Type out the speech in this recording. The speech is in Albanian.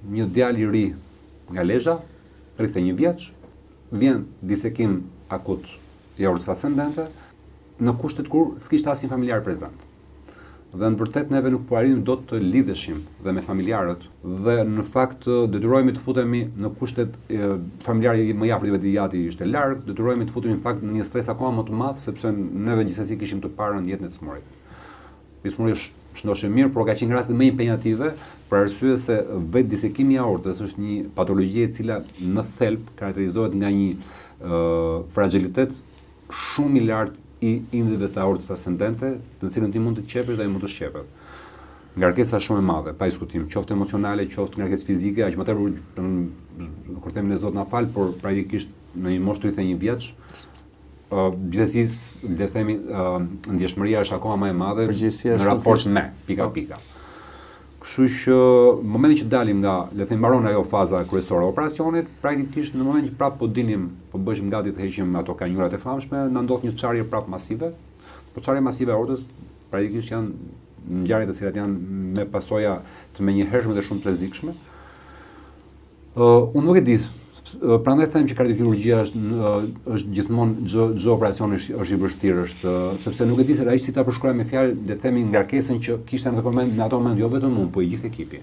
Një djalë i ri nga Lezha, 31 vjeç, vjen disekim akut i aortës ascendente, në kushtet kur s'kishte asnjë familjar prezent. Dhe në vërtet neve nuk po arrinim dot të lidheshim dhe me familjarët dhe në fakt detyrohemi të futemi në kushtet e, familjari më i afërt i vetë i ati ishte larg, detyrohemi të futemi në fakt në një stres akoma më të madh sepse neve gjithsesi kishim të parën jetën e të sëmurit. I sëmuri është shëndoshë mirë, por ka qenë nga rastet më impenjative për arsye se vetë disekimi i aortës është një patologji e cila në thelb karakterizohet nga një ë fragilitet shumë i lartë i indeve të aortës ascendente, të cilën ti mund të qepesh dhe ai mund të shqepet. Ngarkesa shumë e madhe, pa diskutim, qoftë emocionale, qoftë ngarkesë fizike, aq më tepër kur themi ne Zot na fal, por praktikisht në një moshë 31 vjeç, ë gjithsesi le të themi uh, ndjeshmëria është akoma më e madhe në raport me pika po. pika. Kështu që në momentin që dalim nga, le të themi mbaron ajo faza kryesore e operacionit, praktikisht në momentin që prapë po dinim, po bëheshim gati të heqim ato kanjulat e famshme, na ndodh një çarje prapë masive. Po çarje masive e aortës praktikisht janë ngjarje të cilat janë me pasoja të menjëhershme dhe shumë të rrezikshme. Uh, unë nuk e di. Prandaj them që kardiokirurgjia është është gjithmonë çdo çdo operacion është është i vështirë, është sepse nuk e di se ai si ta përshkruaj me fjalë, le të themi ngarkesën që kishte në atë moment, në ato moment jo vetëm unë, po i gjithë ekipi.